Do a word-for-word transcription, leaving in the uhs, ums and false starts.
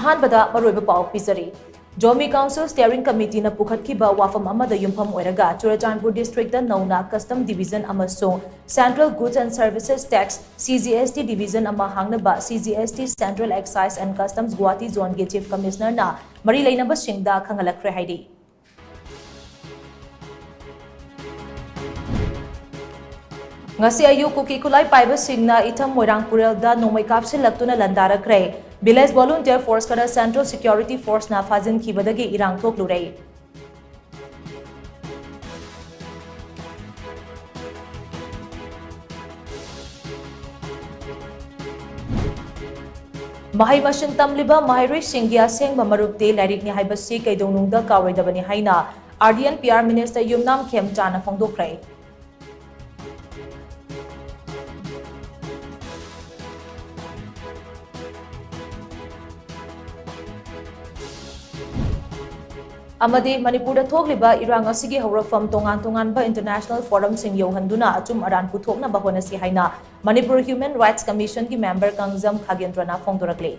ꯑꯍꯥꯟꯕꯗ ꯃꯔꯨꯑꯣꯏꯕ ꯄꯥꯎ ꯄꯤꯖꯔꯤ꯫ Zomi Council Steering Committeeꯅ ꯄꯨꯈꯠꯈꯤꯕ ꯋꯥꯐꯝ ꯑꯃꯗ ꯌꯨꯝꯐꯝ ꯑꯣꯏꯔꯒ ꯆꯨꯔꯆꯥꯟꯄꯨꯔ districtꯇ ꯅꯧꯅ Custom Division ꯑꯃꯁꯨꯡ Central Goods and Services Tax, C G S T, Division ꯑꯃ ꯍꯥꯡꯅꯕ C G S T Central Excise and Customs Guwahati Zoneꯒꯤ Chief Commissionerꯅ ꯃꯔꯤ ꯂꯩꯅꯕꯁꯤꯡꯗ ꯈꯪꯍꯜꯂꯛꯈ꯭ꯔꯦ ꯍꯥꯏꯔꯤ꯫ ꯉꯁꯤ ꯑꯌꯨꯛ ꯀꯨꯀꯤ ꯈꯨꯠꯂꯥꯏ ꯄꯥꯏꯕꯁꯤꯡꯅ ꯏꯊꯝ ꯃꯣꯏꯔꯥꯡ ꯄꯨꯔꯦꯜꯗ ꯅꯣꯡꯃꯩ ꯀꯥꯞꯁꯤꯜꯂꯛꯇꯨꯅ ꯂꯥꯟꯗꯥꯔꯛꯈ꯭ꯔꯦ꯫ Village Volunteer Force ꯈꯔ Central Security Forceꯅ ꯐꯥꯖꯤꯟꯈꯤꯕꯗꯒꯤ ꯏꯔꯥꯡ ꯊꯣꯛꯂꯨꯔꯦ꯫ ꯃꯍꯩ ꯃꯁꯤꯡ ꯇꯝꯂꯤꯕ ꯃꯍꯩꯔꯣꯏꯁꯤꯡꯒꯤ ꯑꯁꯦꯡꯕ ꯃꯔꯨꯞꯇꯤ ꯂꯥꯏꯔꯤꯛꯅꯤ ꯍꯥꯏꯕꯁꯤ ꯀꯩꯗꯧꯅꯨꯡꯗ ꯀꯥꯎꯔꯣꯏꯗꯕꯅꯤ ꯍꯥꯏꯅ R D and P R Minister ꯌꯨꯝꯅꯥꯝ ꯈꯦꯝꯆꯥꯅ ꯐꯣꯡꯗꯣꯛꯈ꯭ꯔꯦ꯫ ꯑꯃꯗꯤ ꯃꯅꯤꯄꯨꯔꯗ ꯊꯣꯛꯂꯤꯕ ꯏꯔꯥꯡ ꯑꯁꯤꯒꯤ ꯍꯧꯔꯛꯐꯝ ꯇꯣꯉꯥꯟ ꯇꯣꯉꯥꯟꯕ international forumꯁꯤꯡ ꯌꯧꯍꯟꯗꯨꯅ ꯑꯆꯨꯝ ꯑꯔꯥꯟ ꯄꯨꯊꯣꯛꯅꯕ ꯍꯣꯠꯅꯁꯤ ꯍꯥꯏꯅ Manipur Human Rights Commissionꯒꯤ member Kangjam ꯈꯥꯒꯦꯟꯗ꯭ꯔꯅ ꯐꯣꯡꯗꯣꯔꯛꯂꯤ꯫